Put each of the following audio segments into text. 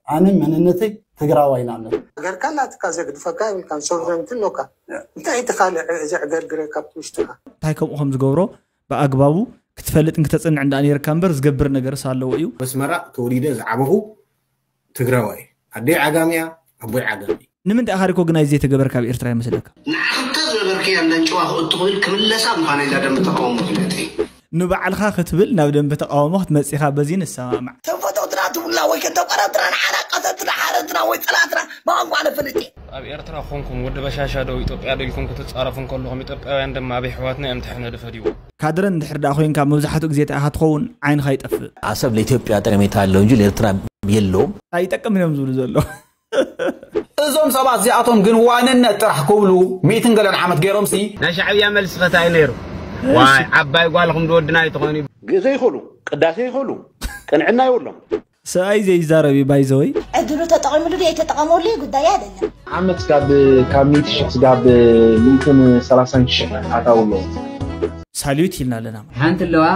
ኣነ መንነተይ ትግራዋይ ናለ። ገርካ ናትካ ዘግድፈካ የብልካን፣ ሶቨረንቲ ኣሎካ። እንታይ እቲ ካልእ እዚ ዕገርግረ ካብቲ ውሽጥካ? እንታይ ከምኡ ከም ዝገብሮ ብኣግባቡ ክትፈልጥን ክተጽንዕን ደኣ ነይርካ እምበር ዝገብር ነገርስ ኣለዎ እዩ። በስመራ ተወሊደ ዝዓበኹ ትግራዋይ። ኣደይ ዓጋም እያ፣ ኣቦይ ዓጋም እዩ። ንምንታይ ኢኻ ሪኮግናይዝ ዘይተገበርካ ኣብ ኤርትራ ይመስለካ? ንዓኽተ ዝነበርክያ እንዳ ጭዋ ክእቱ ክብል ክምለሳ ምዃነ እዛ ደንበ ተቃውሞ ፍለጥ። ንባዕልኻ ክትብል ናብ ደንበ ተቃውሞ ክትመጽእ ኢኻ፣ በዚ ንሰማማዕ። ተፈተውትና ትብሉና ወይ ከተቆረብትና ንዓና ቀተልትና ሓረድትና ወይ ጸላእትና ብቋንቋ ነፈልጥ። ኣብ ኤርትራ ኮንኩም ወዲ በሻሻ ዶ ኢትዮጵያ ዶ ኢልኩም ክትጻረፉ እንከለኹም ኢትዮጵያውያን ድማ ኣብ ኣሕዋትና እዮም ትሕነዱ ፈዲዎም። ካድረ እንድሕር ደኣ ኮይንካ መብዛሕትኡ ግዜ እንታይ ኢኻ ትኸውን? ዓይንኻ ይጠፍእ። ዓሰብ ለኢትዮጵያ ጠቀሜታ ኣለው እንጂ ለኤርትራ የለውም። ኣይጠቅምን እዮም ዝብሉ ዘሎ። እዞም ሰባት እዚኣቶም ግን ዋንነት ጥራሕ ክብሉ ሚእትን ገለን ዓመት ገይሮምሲ። ናይ ሻዕብያ መልሲ ኸታይ ነይሩ። ዋይ ዓባይ ጓልኹም ድወድና ኣይትኾኑ። ግእዘ ይኽእሉ፣ ቅዳሴ ይኽእሉ፣ ቅንዕና ይብሎም። ሰብኣይ ዘይዛረብ እዩ ባይዘወይ። ዕድሉ ተጠቒምሉ ድዩ ኣይተጠቐመሉ ጉዳይ ኣይደለም። ዓመት ካብ ካብ ሚእቲ ሺሕ ስጋብ ሚእትን ሰላሳን ሺሕ ኣታዊ ኣለዎ። ሳልዩት ኢልና ኣለና። ሓንቲ ኣለዋ፣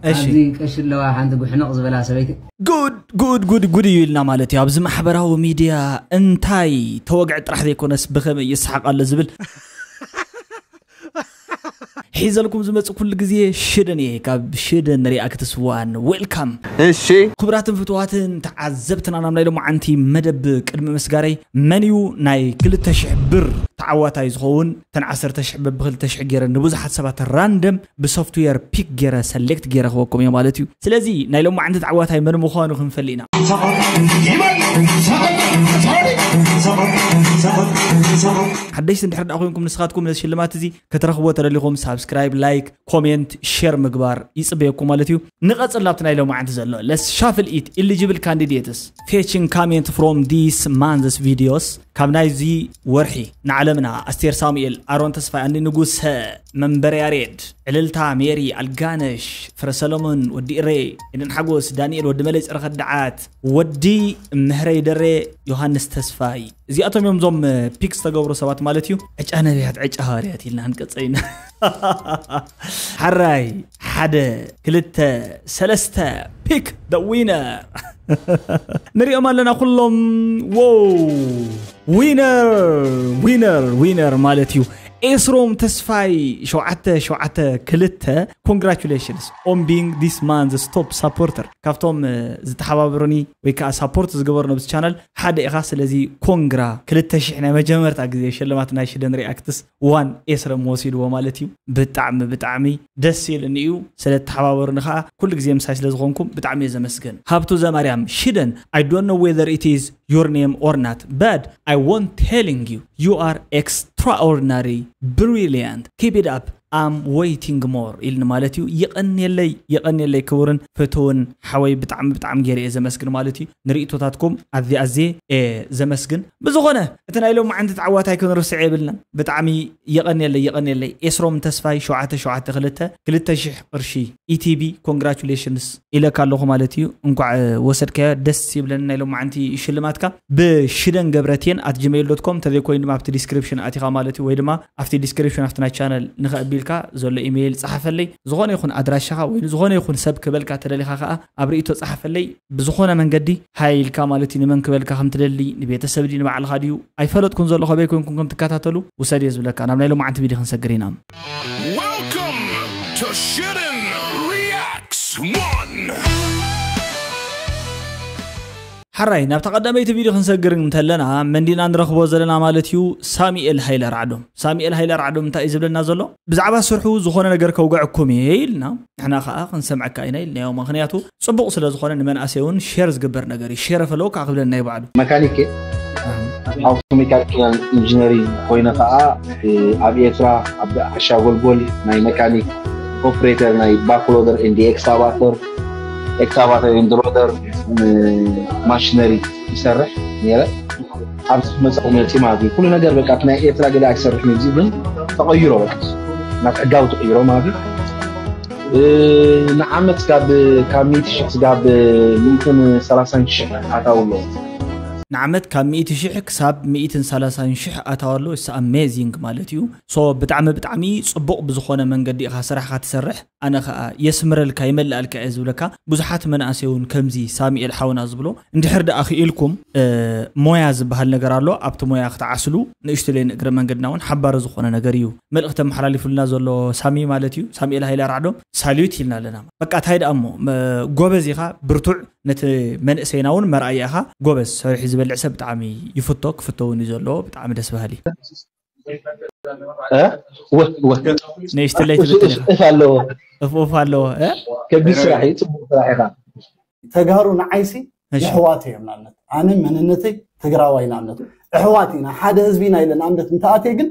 እሺ። ኣብዚ ቀሺ ኣለዋ፣ ሓንቲ ጉሕንቕ ዝበላ ሰበይቲ። ጉድ ጉድ ጉድ ጉድ እዩ ኢልና ማለት እዩ። ኣብዚ ማሕበራዊ ሚድያ እንታይ ተወግዐ ጥራሕ ዘይኮነስ ብኸመይ ይስሓቕ ኣሎ ዝብል ሒዘልኩም ዝመጽእ ኩሉ ግዜ ሽደን እየ። ካብ ሽደን ሪኣክትስ ዋን ዌልካም። እሺ። ክቡራትን ፍትዋትን ተዓዘብትና ናብ ናይ ሎማዓንቲ መደብ ቅድሚ ምስጋረይ መን እዩ ናይ ክልተ ሽሕ ብር ተዓዋታይ ዝኸውን? እተን ዓሰርተ ሽሕ በብክልተ ሽሕ ገይረ ንብዙሓት ሰባት ራንደም ብሶፍትዌር ፒክ ገይረ ሰሌክት ገይረ ክበኩም እየ ማለት እዩ። ስለዚ ናይ ሎማዓንቲ ተዓዋታይ መን ምዃኑ ክንፈልጥ ኢና። ሓደሽቲ እንድሕር ደኣ ኮይንኩም ንስኻትኩም ነዚ ሽልማት እዚ ክትረኽብዎ ተደሊኹም ሳብስክራይብ፣ ላይክ፣ ኮሜንት፣ ሼር ምግባር ይጽበየኩም ማለት እዩ። ንቐጽል ናብቲ ናይ ሎማዓንቲ ዘሎ ለስ ሻፍል ኢት ኢሊጂብል ካንዲዴትስ ፌቺንግ ካሜንት ፍሮም ዲስ ማንዝስ ቪዲዮስ ካብ ናይዚ ወርሒ ንዓለምና ኣስቴር ሳሙኤል፣ ኣሮን ተስፋይ፣ ኣኒ ንጉሰ፣ መንበረ ያሬድ፣ ዕልልታ፣ ሜሪ፣ ኣልጋነሽ፣ ፍረ ሰሎሞን፣ ወዲ ኢሬ፣ ኤደን ሓጎስ፣ ዳንኤል፣ ወዲ መለይ፣ ጸረ ከዳዓት፣ ወዲ ምህረይ ደሬ፣ ዮሃንስ ተስፋይ። እዚኣቶም እዮም እዞም ፒክ ዝተገብሩ ሰባት ማለት እዩ። ዕጫ ነቢያት፣ ዕጫ ሃዋርያት ኢልና ክንቀጽል ኢና። ሓራይ፣ ሓደ፣ ክልተ፣ ሰለስተ፣ ፒክ ደ ዊነር። ንሪኦም ኣለና ኩሎም። ዎው! ዊነር፣ ዊነር፣ ዊነር ማለት እዩ። ኤስሮም ተስፋይ ሸውዓተ ሸውዓተ ክልተ። Congratulations on being this month's top supporter። ካብቶም እ፣ ዝተሓባበሩኒ ወይ ከዓ ሳፖርት ዝገበሩ ነብዚ ቻናል ሓደ ኢኻ። ስለዚ ኮንግራ፣ ክልተ ሽሕ ናይ መጀመርታ ግዜ ሽልማት ናይ ሽደን ሪኣክትስ ዋን ኤስረም ወሲድዎ ማለት እዩ። ብጣዕሚ ብጣዕሚ ደስ ኢልኒ እዩ። ስለ ተሓባበሩኒ ከዓ ኩሉ ግዜ ምሳይ ስለ ዝኾንኩም ብጣዕሚ እየ ዘመስግን። ሃብቱ ዘማርያም ሽደን፣ I don't know whether it is your name or not, but I want telling you, you are extraordinary, brilliant, keep it up, I'm waiting more ኢልኒ ማለት እዩ። የቐንየለይ፣ የቐንየለይ ክቡርን ፍትውን ሓወይ፣ ብጣዕሚ ብጣዕሚ ገይረ እየ ዘመስግን ማለት እዩ። ንርእይቶታትኩም ኣዝየ ኣዝየ እየ ዘመስግን። ብዝኾነ እቲ ናይ ሎማዓንቲ ተዓዋታይ ክንርስዕ የብልናን። ብጣዕሚ የቐንየለይ፣ የቐንየለይ። ኤስሮም ተስፋይ ሸውዓተ ሸውዓተ ክልተ፣ ክልተ ሽሕ ቅርሺ ኢቲቢ ኮንግራቹሌሽንስ ኢለካ ኣለኹ ማለት እዩ። እንኳዕ ወሰድካዮ፣ ደስ ይብለኒ ናይ ሎማዓንቲ ሽልማትካ። ብሽደን ገብረትየን ኣት ጂሜይል ዶት ኮም፣ እንተዘይኮይኑ ድማ ኣብቲ ዲስክሪፕሽን ኣቲኻ ማለት እዩ፣ ወይ ድማ ኣብቲ ዲስክሪፕሽን ኣብቲ ናይ ቻነል ንኸእቢልካ ዘሎ ኢሜይል ጸሓፈለይ። ዝኾነ ይኹን ኣድራሻኻ ወይ ዝኾነ ይኹን ሰብ ክበልካ ተደሊኻ ከኣ ኣብ ርእይቶ ጸሓፈለይ። ብዝኾነ መንገዲ ሃይ ኢልካ ማለት እዩ፣ ንመን ክበልካ ከም ትደሊ፣ ንቤተሰብ ድዩ ንባዕልኻ ድዩ ኣይፈለጥኩን፣ ዘሎ ከበይ ኮንኩም ከም ትከታተሉ ውሰድ እየ ዝብለካ። ናብ ናይ ሎማዓንቲ ቪድዮ ክንሰግር ኢና። Welcome to Shitten Reacts one። ሓራይ፣ ናብታ ቀዳመይቲ ቪድዮ ክንሰግር እንተለና፣ መን ዲና ንረኽቦ ዘለና ማለት እዩ? ሳሙኤል ሃይለ ራዕዶም። ሳሙኤል ሃይለ ራዕዶም እንታይ እዩ ዝብለና ዘሎ? ብዛዕባ ስርሑ ዝኾነ ነገር ከውግዐኩም እየ ኢልና፣ ንሕና ኸኣ ክንሰምዐካ ኢና ኢልናዮ። ምኽንያቱ ጽቡቕ ስለ ዝኾነ፣ ንመንኣሰይ እውን ሼር ዝግበር ነገር እዩ። ሼር ፈለዎ ከዓ ክብለና እዩ ባዕሉ። መካኒክ እየ። ኣውቶ ሜካኒካል ኢንጂነሪንግ ኮይነ ኸኣ፣ እ፣ ኣብ ኤርትራ ኣብ ዓሻ ጎልጎል ናይ መካኒክ ኦፕሬተር ናይ ባክሎደር ኤንድ ኤክስካቫተር፣ ኤክስካቫተር ኤንድ ሎደር፣ እ፣ ማሽነሪ ይሰርሕ ነይረ። ኣብዚ መጻኹ መጺ ማለት እዩ። ኩሉ ነገር በቃ እቲ ናይ ኤርትራ ገለ ኣይሰርሕን እዩ፣ እዚ ግን ተቐይሮ፣ በቃ ናብ ሕጋዊ ተቐይሮ ማለት እዩ። እ፣ ንዓመት ካብ፣ ካብ ሚእቲ ሽሕ ስጋብ ሚእትን ሰላሳን ሽሕ ኣታዊ ኣለዎ። ንዓመት ካብ ሚእቲ ሽሕ ክሳብ ሚእትን ሰላሳን ሽሕ ኣታዊ ኣሎ። It's amazing ማለት እዩ። So ብጣዕሚ ብጣዕሚ ጽቡቕ ብዝኾነ መንገዲ ኢኻ ስራሕኻ ትሰርሕ። ኣነ ኸኣ የስምረልካ የመልኣልካ እየ ዝብለካ። ብዙሓት መናእሰይ እውን ከምዚ ሳሙኤል ሓውና ዝብሎ እንድሕር ደኣ ክኢልኩም እ፣ ሞያ ዝበሃል ነገር ኣሎ። ኣብቲ ሞያ ክትዓስሉ ንእሽትለይ ንእግረ መንገድና እውን ሓባሪ ዝኾነ ነገር እዩ። መልእኽቲ ተመሓላሊፉልና ዘሎ ሳሚ ማለት እዩ። ሳሙኤል ሃይለ ራዕዶ ሳልዩት ኢልና ኣለና። በቃ እንታይ ደኣ እሞ መ- ጎበዝ ኢኻ፣ ብርቱዕ፣ ነቲ መንእሰይና እውን መርኣያ ኢኻ። ጎበዝ ሰሪሑ ዝበልዕ ሰብ ብጣዕሚ ይፍቶ ክፍቶ እውን እዩ ዘለዎ። ብጣዕሚ ደስ በሃሊ። እ? ወ- ወ- ንእሽትለይ እፍ ትብትን እፍ ኢኻ። እፍ ኣለዎ። እፍ እፍ ኣለዎ እ? ከቢድ ስራሕ እዩ፣ ፅቡቅ ስራሕ ኢኻ። ተጋሩ ንዓይሲ እሺ። የሕዋት እዮም። ንኣብነት ኣነ መንነተይ ትግራዋይ ንኣብነት እሕዋት ኢና ሓደ ህዝቢ ኢና ኢለ ንኣብነት እንተኣትየ ግን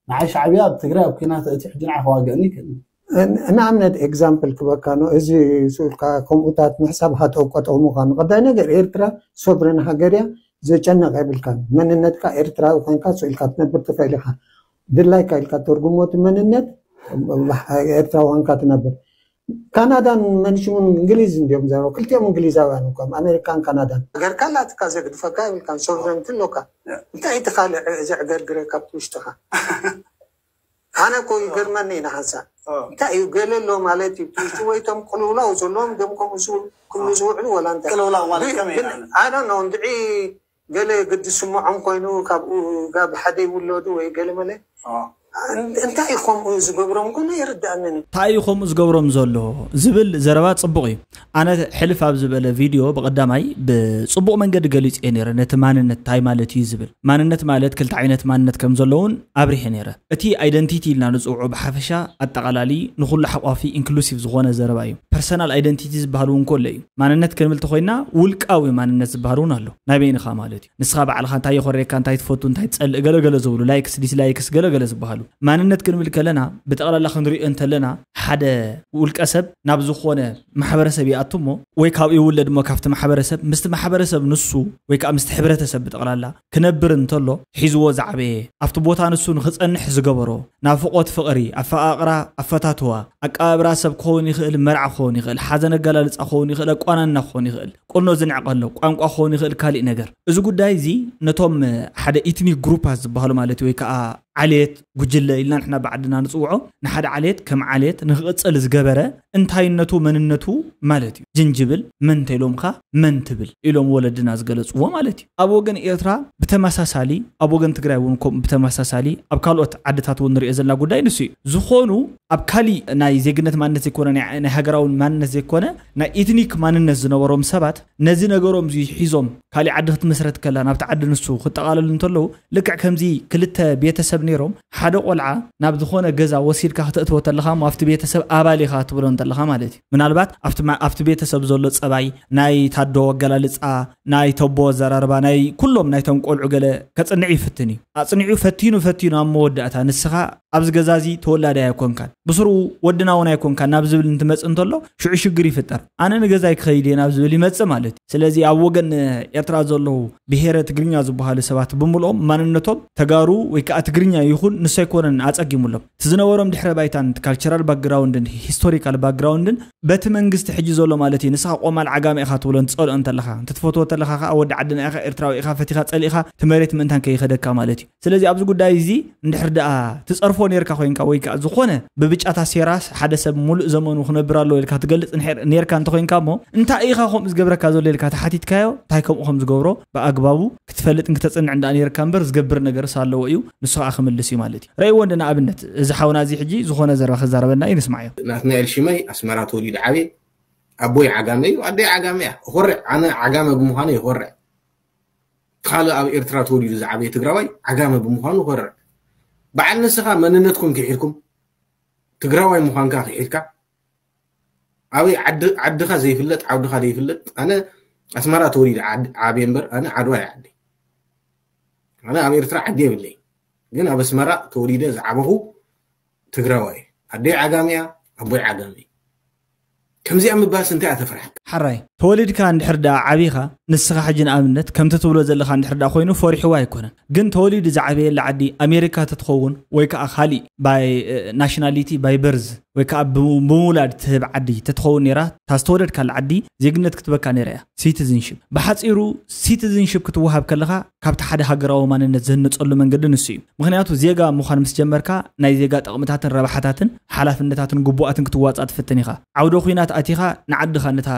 ንዓይ ሻዕብያ ኣብ ትግራይ ኣብ ኲናት እቲ ሕጂ ንዓይ ከዋግእኒ ይክእል እዩ። ንኣብነት ኤግዛምፕል ክበካ ነው። እዚ ስኡልካ ከምኡታት ምሕሳብ ሃተው ቀጠው ምዃኑ ቀዳይ ነገር ኤርትራ ሶብረን ሃገር እያ። ዘጨነቕ የብልካን። መንነትካ ኤርትራዊ ኮንካ ስኡልካ ትነብር ትኽእል ኢኻ። ድላይካ ኢልካ ተርጉሞ እቲ መንነት ኤርትራዊ ኮንካ ትነብር። ካናዳን መንሽሙን እንግሊዝ እንዲዮም ዘረው ክልቲኦም እንግሊዛውያን እኮም ኣሜሪካን ካናዳን። ገርካ ላትካ ዘግድፈካ የብልካን ሶቨረንቲ ኣሎካ። እንታይ እቲ ካልእ እዚ ዕገርግረ ካብቲ ውሽጥኻ? ኣነ እኮ ይገርመኒ ኢና ሓንሳብ እንታይ እዩ ገለ ኣሎ ማለት እዩ ትውስቲ ወይ ቶም ቅልውላው ዘለዎም ደም ከምኡ ዝውል ክብሉ ዝውዕሉ ወላ እንታይ ቅልውላው ማለት ከመይ ግን ማለት? ኣነ ነው እንድዒ ገለ ግዲ ስምዖም ኮይኑ ካብኡ ጋብ ሓደ ይውለዱ ወይ ገለ መለ እንታይ እዩ ከምኡ ዝገብሮም ኮነ ይርዳእንን እዩ እንታይ እዩ ከምኡ ዝገብሮም ዘሎ ዝብል ዘረባ ጽቡቕ እዩ። ኣነ ሕልፍ ኣብ ዝበለ ቪድዮ ብቐዳማይ ብጽቡቕ መንገዲ ገሊጽ እየ ነይረ ነቲ ማንነት እንታይ ማለት እዩ ዝብል። ማንነት ማለት ክልተ ዓይነት ማንነት ከም ዘለውን ኣብሪሐ ነይረ። እቲ ኣይደንቲቲ ኢልና ንጽውዖ ብሓፈሻ ኣጠቓላሊ ንኹሉ ሓቋፊ ኢንክሉሲቭ ዝኾነ ዘረባ እዩ። ፐርሰናል ኣይደንቲቲ ዝበሃል እውን ከሎ እዩ። ማንነት ክንብል ተኾይና ውልቃዊ ማንነት ዝበሃል እውን ኣሎ። ናይ በይንኻ ማለት እዩ። ንስኻ ባዕልኻ እንታይ የኾርየካ፣ እንታይ ትፈቱ፣ እንታይ ትጸልእ፣ ገለገለ ዝብሉ ላይክስ ዲስላይክስ ገለገለ ዝበሃሉ። ማንነት ክንብል ከለና ብጠቕላላ ክንሪኦ እንተለና ሓደ ውልቀ ሰብ ናብ ዝኾነ ማሕበረሰብ ይኣቱ እሞ ወይ ካብኡ ይውለድ እሞ ካብቲ ማሕበረሰብ ምስቲ ማሕበረሰብ ንሱ ወይ ከዓ ምስቲ ሕብረተሰብ ብጠቕላላ ክነብር እንተሎ ሒዝዎ ዝዓበየ ኣብቲ ቦታ ንሱ ንክጸንሕ ዝገበሮ ናፍቆት ፍቕሪ ኣፈቓቕራ ኣፈታትዋ ኣቀባብራ ሰብ ክኸውን ይኽእል መርዓ ክኸውን ይኽእል ሓዘን ኣገላልጻ ክኸውን ይኽእል ኣቋናና ክኸውን ይኽእል ቁኖ ዝንዕቐሎ ቋንቋ ክኸውን ይኽእል ካሊእ ነገር እዚ ጉዳይ እዚ ነቶም ሓደ ኢትኒክ ግሩፓት ዝበሃሉ ማለት ወይ ከዓ ዓሌት ጉጅለ ኢልና ንሕና ብዓድና ንፅውዖ ንሓደ ዓሌት ከም ዓሌት ንክቕፅል ዝገበረ እንታይነቱ መንነቱ ማለት እዩ። ጅንጅብል መን እንተኢሎምካ መን ትብል ኢሎም ወለድና ዝገለፅዎ ማለት እዩ። ኣብ ወገን ኤርትራ ብተመሳሳሊ ኣብ ወገን ትግራይ እውን ከምኡ ብተመሳሳሊ ኣብ ካልኦት ዓድታት እውን ንሪኦ ዘለና ጉዳይ ንሱ እዩ። ዝኾኑ ኣብ ካሊእ ናይ ዜግነት ማንነት ዘይኮነ ናይ ናይ ሃገራዊ ማንነት ዘይኮነ ናይ ኢትኒክ ማንነት ዝነበሮም ሰባት ነዚ ነገሮም እዚ ሒዞም ካሊእ ዓዲ ክትምስረት ከላ ናብቲ ዓዲ ንሱ ክጠቓለሉ እንተለዉ ልክዕ ከምዚ ክልተ ቤተሰብ ነይሮም ሓደ ቆልዓ ናብ ዝኾነ ገዛ ወሲድካ ክተእትዎ ተለኻ እሞ ኣብቲ ቤተሰብ ኣባል ኢኻ ትብሎ እንተለኻ ማለት እዩ። ምናልባት ኣብቲ ማ- ኣብቲ ቤተሰብ ዘሎ ጸባይ ናይ ታዶ ኣገላልጻ ናይ ተቦ ኣዘራርባ ናይ ኩሎም ናይቶም ቆልዑ ገለ ከጽንዕ ይፍትን እዩ። ኣጽኒዑ ፈቲኑ ፈቲኑ ኣብ መወዳእታ ንስኻ ኣብዚ ገዛ እዚ ተወላዳይ ኣይኮንካን ብስሩ ወድና እውን ኣይኮንካን ናብ ዝብል እንትመጽእ እንተሎ ሽዑ ሽግር ይፍጠር። ኣነ ንገዛይ ክኸይድ እየ ናብ ዝብል ይመጽእ ማለት እዩ። ስለዚ ኣብ ወገን ኤርትራ ዘለዉ ብሄረ ትግርኛ ዝበሃሉ ሰባት ብምልኦም ማንነቶም ተጋሩ ወይ ከዓ ትግርኛ ይኹን ንሱ ኣይኮነን ኣጸጊሙሎም እቲ ዝነበሮም ድሕረ ባይታን ካልቸራል ባክግራውንድን ሂስቶሪካል ባክግራውንድን በቲ መንግስቲ ሕጂ ዘሎ ማለት እዩ። ንስኻ ቆማል ዓጋመ ኢኻ ትብሎ እንትጸልኦ እንተለኻ እንትትፈትዎ ተለኻ ከዓ ወዲ ዓድና ኢኻ ኤርትራዊ ኢኻ ፈቲኻ ጸሊእኻ እቲ መሬት ምእንታን ከይኸደካ ማለት እዩ። ስለዚ ኣብዚ ጉዳይ እዚ እንድሕር ደኣ ትጸርፎ ነርካ ኮይንካ ወይ ከዓ ዝኾነ ብብጫታ ሴራስ ሓደ ሰብ ሙሉእ ዘመኑ ክነብር ኣለዎ ኢልካ ትገልጽ እንድሕር ነርካ እንተኮይንካ እሞ እንታይ ኢኻ ከምኡ ዝገብረካ ዘሎ ኢልካ ተሓቲትካዮ እንታይ ከምኡ ከም ዝገብሮ ብኣግባቡ ክትፈልጥን ክተጽንዕ እንዳ ነርካ እምበር ዝገብር ነገርስ ኣለዎ እዩ ንሱ ከዓ ክምልስ እዩ ማለት እዩ። ረእይዎ እንደ ንኣብነት እዚ ሓውና እዚ ሕጂ ዝኾነ ዘረባ ክዛረበና እዩ ንስማዓዮ። ናትናኤል ሽመይ ኣስመራ ተወሊዱ ዓብየ ኣቦይ ዓጋመ እዩ ኣደይ ዓጋመ እያ እኮርዕ ኣነ ዓጋመ ብምዃነ ይኮርዕ ካልእ ኣብ ኤርትራ ተወሊዱ ዝዓበየ ትግራዋይ ዓጋመ ብምዃኑ ኮርዕ። በዓል ንስኻ መንነትኩም ክሒድኩም ትግራዋይ ምዃንካ ክሒድካ ኣበይ ዓዲ- ዓድኻ ዘይፍለጥ ዓውድኻ ዘይፍለጥ ኣነ ኣስመራ ተወሊደ ዓድ- ዓብየ እምበር ኣነ ዓድዋ እየ ዓዲ ኣነ ኣብ ኤርትራ ዓዲ የብለይ ግን ኣብ ኣስመራ ተወሊደ ዝዓበኹ ትግራዋይ ኣደይ ዓጋመ እያ ኣቦይ ዓጋመ እዩ። ከምዚኣ ምባልስ እንታይ እያ ተፍርሓካ? ሓራይ ተወሊድካ እንድሕር ደኣ ዓቢኻ ንስኻ ሕጂ ንኣብነት ከምቲ ትብሎ ዘለኻ እንድሕር ደኣ ኮይኑ ፈሪሕዋ ኣይኮነን ግን ተወሊዱ ዝዓበየላ ዓዲ ኣሜሪካ ተትኸውን ወይ ከዓ ካሊእ by nationality by birth ወይ ከዓ ብምውላድ ትህብ ዓዲ ተትኸውን ነራ፣ እታ ዝተወለድካላ ዓዲ ዜግነት ክትበካ ነራ እያ። ሲቲዝንሽፕ ብሓፂሩ፣ ሲቲዝንሽፕ ክትወሃብ ከለኻ ካብቲ ሓደ ሃገራዊ ማንነት ዝህነፀሉ መንገዲ ንሱ እዩ። ምክንያቱ ዜጋ ምዃን ምስ ጀመርካ ናይ ዜጋ ጥቕምታትን ረባሓታትን ሓላፍነታትን ግቡኣትን ክትዋፃእ ትፍትን ኢኻ። ዓውደ ኩናት ኣቲኻ ንዓድኻ ነታ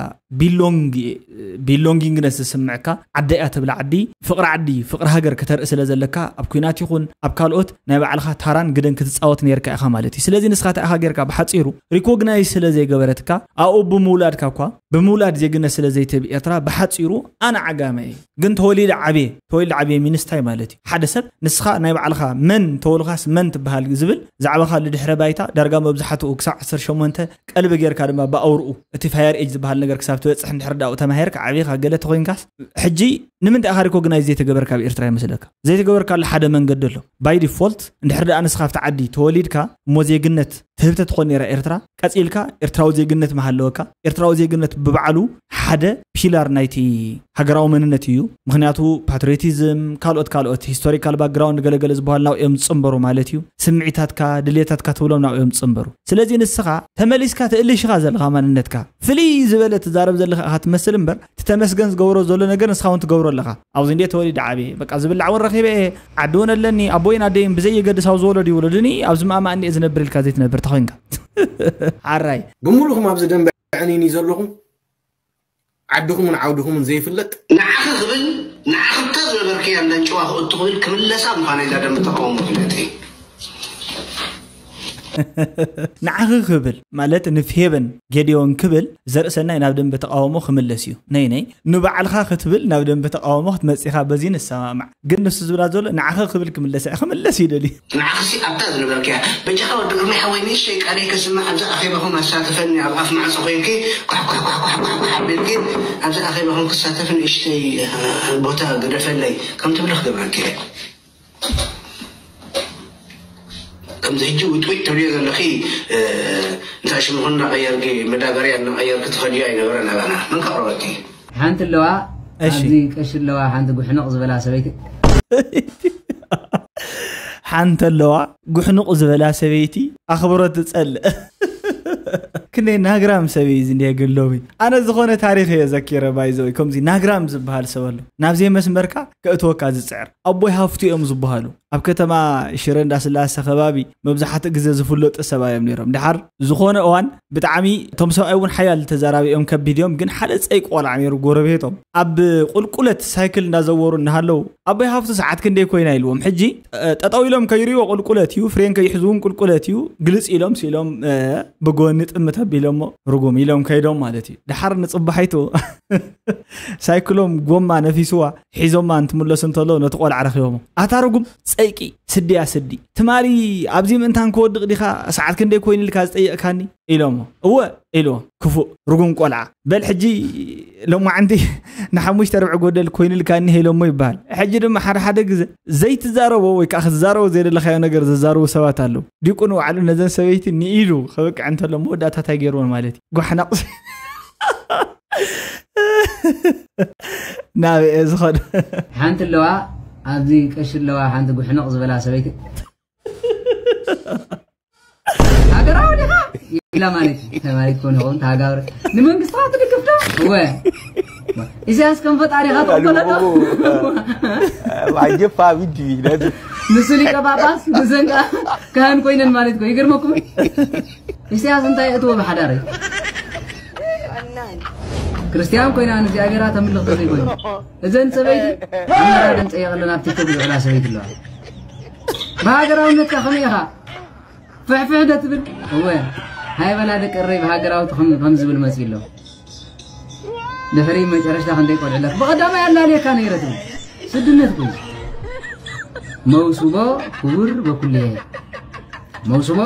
ቢሎንጊንግነስ ዝስምዕካ ዓደ እያ ትብላ ዓዲ ፍቕሪ ዓዲ ፍቕሪ ሃገር ከተርኢ ስለ ዘለካ ኣብ ኩናት ይኹን ኣብ ካልኦት ናይ ባዕልኻ ታራን ግደን ክትፃወት ነርካ ኢኻ ማለት እዩ። ስለዚ ንስኻ እንታይ ኢኻ ጌርካ? ብሓፂሩ ሪኮግናይዝ ስለ ዘይገበረትካ ኣብኡ ብምውላድካ እኳ ብምውላድ ዜግነት ስለ ዘይትህብ ኤርትራ ብሓፂሩ ኣነ ዓጋመ እየ ግን ተወሊደ ዓብየ ተወሊደ ዓብየ ሚንስታይ ማለት እዩ። ሓደ ሰብ ንስኻ ናይ ባዕልኻ መን ተወልኻስ መን ትበሃል ዝብል ዛዕባኻ ልድሕረ ባይታ ዳርጋ መብዛሕትኡ ክሳብ ዓሰርተ ሸሞንተ ቀልቢ ጌርካ ድማ ብኣውርኡ እቲ ፋየር ኤጅ ዝበሃል ነገር ክሳብ ትበፅሕ እንድሕር ዳኡ ተማሂርካ ዓብኻ ገለ ተኮይንካስ ሕጂ ንምንታይ ኢኻ ሪኮግናይዝ ዘይተገበርካ ኣብ ኤርትራ ይመስለካ? ዘይተገበርካሉ ሓደ መንገዲ ኣሎ። ባይ ዲፎልት እንድሕር ደኣ ንስኻ ኣብቲ ዓዲ ተወሊድካ እሞ ዜግነት ትህብ ተትኾን ነይራ ኤርትራ ቀፂልካ ኤርትራዊ ዜግነት ምሃለወካ። ኤርትራዊ ዜግነት ብባዕሉ ሓደ ፒላር ናይቲ ሃገራዊ መንነት እዩ። ምክንያቱ ፓትሪዮቲዝም፣ ካልኦት ካልኦት ሂስቶሪካል ባክግራውንድ ገለገለ ዝበሃሉ ናብኡ እዮም ዝፅንበሩ ማለት እዩ። ስምዒታትካ፣ ድልየታትካ ትብሎም ናብኡ እዮም ዝፅንበሩ። ስለዚ ንስኻ ተመሊስካ ትእልሽኻ ዘለኻ ማንነትካ ፍልይ ዝበለ ትዛረብ ዘለኻ ኢኻ ትመስል እምበር እቲ ተመስገን ዝገብሮ ዘሎ ነገር ንስኻ እውን ትገብሮ ኣለኻ። ኣብዚ እንዴ ተወሊደ ዓብየ በቃ ዝብላዕ እውን ረኺበ እየ ዓዲ እውን ኣለኒ ኣቦይን ኣደይን ብዘይ የገድስ ኣብዚ ወለዱ ይውለዱኒ ኣብዚ ማእማ እንዴ ዝነብር ኢልካ ዘይትነብር ተኾይንካ ሓራይ ብምሉኹም ኣብዚ ደንበ ዕኒኒ ዘለኹም ዓድኹምን ዓውድኹምን ዘይፍለጥ ንዓኺ ክብል ንዓኺ እታ ዝነበርክያ እንዳ ጭዋ ክእቱ ክብል ክምለሳ ምዃነ እዛ ደንበ ተቃውሞ ፍለጢ። ንዓኺ ክብል ማለት ንፍሄበን ጌዲዮን ክብል ዘርእሰናይ ናብ ደንበ ተቃውሞ ክምለስ እዩ። ነይ ነይ ንባዕልኻ ክትብል ናብ ደንበ ተቃውሞ ክትመጽእ ኢኻ በዚ ንሰማማዕ። ግን ንሱ ዝብላ ዘሎ ንዓኺ ክብል ክምለስ እየ ክምለስ እዩ ደልዩ። ንዓኺሲ ኣብታ ዝነበርክያ በጃኻ ወዲ ግርማይ ሓወይ ንእሽተይ ቃለይ ከስምዕ ኣብዛ ኣኼባኹም ኣሳትፈኒ ኣብ ኣፍ ማዕጾ ኮይንኪ ኳሕኳሕኳሕኳሕኳሕ ኣቢልኪ ኣብዛ ኣኼባኹም ክሳተፍ ንእሽተይ ቦታ ግደፈለይ ከም ትብሊ ክገብረኪ እየ። ከምዚ ሕጂ ውጥዊጥ ትብልዮ ዘለኺ እንታይ ሽምኹ እናቐየርኪ መዳበርያ እናቐየርኪ ትኸድዮ ኣይነበረን ኣባና መን ከቕርበኪ ሓንቲ ኣለዋ እሺ። ኣብዚ ቀሺ ኣለዋ ሓንቲ ጉሕንቕ ዝበላ ሰበይቲ ሓንቲ ኣለዋ ጉሕንቕ ዝበላ ሰበይቲ ኣኽብሮት ትጸልእ ክንደይ ናግራም ሰብ እዩ እዚ እንዲየ ግን ሎሚ ኣነ ዝኾነ ታሪክ እየ ዘኪረ ባይዘወይ ከምዚ ናግራም ዝበሃል ሰብ ኣሎ ናብዘይ መስመርካ ከእትወካ ዝፅዕር ኣቦይ ሃፍቱ እዮም ዝበሃሉ ኣብ ከተማ ሽረ እንዳስላሰ ከባቢ መብዛሕትኡ ግዜ ዝፍለጡ ሰብ እዮም ነይሮም ድሓር ዝኾነ እዋን ብጣዕሚ እቶም ሰብኣይ እውን ሓያል ተዛራቢ እዮም ከቢድ እዮም ግን ሓደ ፀይቂ ቆልዓ ነይሩ ጎረቤቶም ኣብ ቁልቁለት ሳይክል እንዳዘወሩ እናሃለው ኣቦይ ሃፍቱ ሰዓት ክንደይ ኮይና ኢልዎም ሕጂ ጠጠው ኢሎም ከይርእይዎ ቁልቁለት እዩ ፍሬን ከይሕዝውን ቁልቁለት እዩ ግልፅ ኢሎም ስኢሎም ብጎኒ ጥምት ኣቢሎሞ ርጉም ኢሎም ከይዶም ማለት እዩ ድሓር ንፅባሒቱ ሳይክሎም ጎማ ነፊስዋ ሒዞማ እንትምለሱ እንተለዉ ነቲ ቆልዓ ረኺቦሞ ኣታ ርጉም ፀይቂ ስድያ ስዲ ትማሊ ኣብዚ ምእንታን ክወድቕ ዲኻ ሰዓት ክንደይ ኮይኑ ኢልካ ዝጠየቕካኒ ኢሎሞ እወ ኢልዎ ክፉእ ርጉም ቆልዓ በል ሕጂ ሎማዓንቲ ንሓሙሽተ ርብዒ ጎደል ኮይኑ ኢልካ እኒሀ ኢሎሞ ይበሃል ሕጂ ድማ ሓደ ሓደ ግዜ ዘይትዛረቦ ወይ ከዓ ክትዛረቦ ዘይደለካዮ ነገር ዘዛረቡ ሰባት ኣለዉ ዲቁ ንባዕሉ ነዘን ሰበይቲ ንኢሉ ከብቅዕ እንተሎ መወዳእታ እንታይ ገይርዎን ማለት እዩ ጓሕናቕ ናበየ ዝኸዱ ሓንቲ ኣለዋ ኣብዚ ቀሺ ኣለዋ ሓንቲ ጉሕንቕ ዝበላ ሰበይቲ ሃገራዊ ዲኻ ኢላ ማለት እዩ ተማሪት ኮን ይኸውን ተሃጋብረ ንመንግስቲ ክትድግፍ ዶ እወ ኢሳያስ ከም ፈጣሪኻ ትቕበለዶ ዋጀፋ ብድቢ ነዚ ንሱ ሊቀ ጳጳስ ንዘን ከዓ ካህን ኮይነን ማለት እኮ ይገርመኩም ኢሳያስ እንታይ እትዎ ብሓዳረይ ክርስትያን ኮይና ንእግዚኣብሔር ተምልኽ ተዘይኮይኑ እዘን ሰበይቲ ኣመራደን ፀየቐለን ኣብ ቲክቶክ ዝውዕላ ሰበይቲ ኣለዋ ብሃገራውነትካ ከመይ ኢኻ ፍሕፍሕ ዶ ትብል እወ ሃይበላ ደቂ እረይ ብሃገራውቲ ከም ዝብል መፂ ኣሎ ድሕሪ መጨረሽታ ክንደይ ቆልዕለት ብቐዳማይ ኣላልየካ ነይረ ትብል ስድነት ኩ መውስቦ ክቡር በኩልየ መውስቦ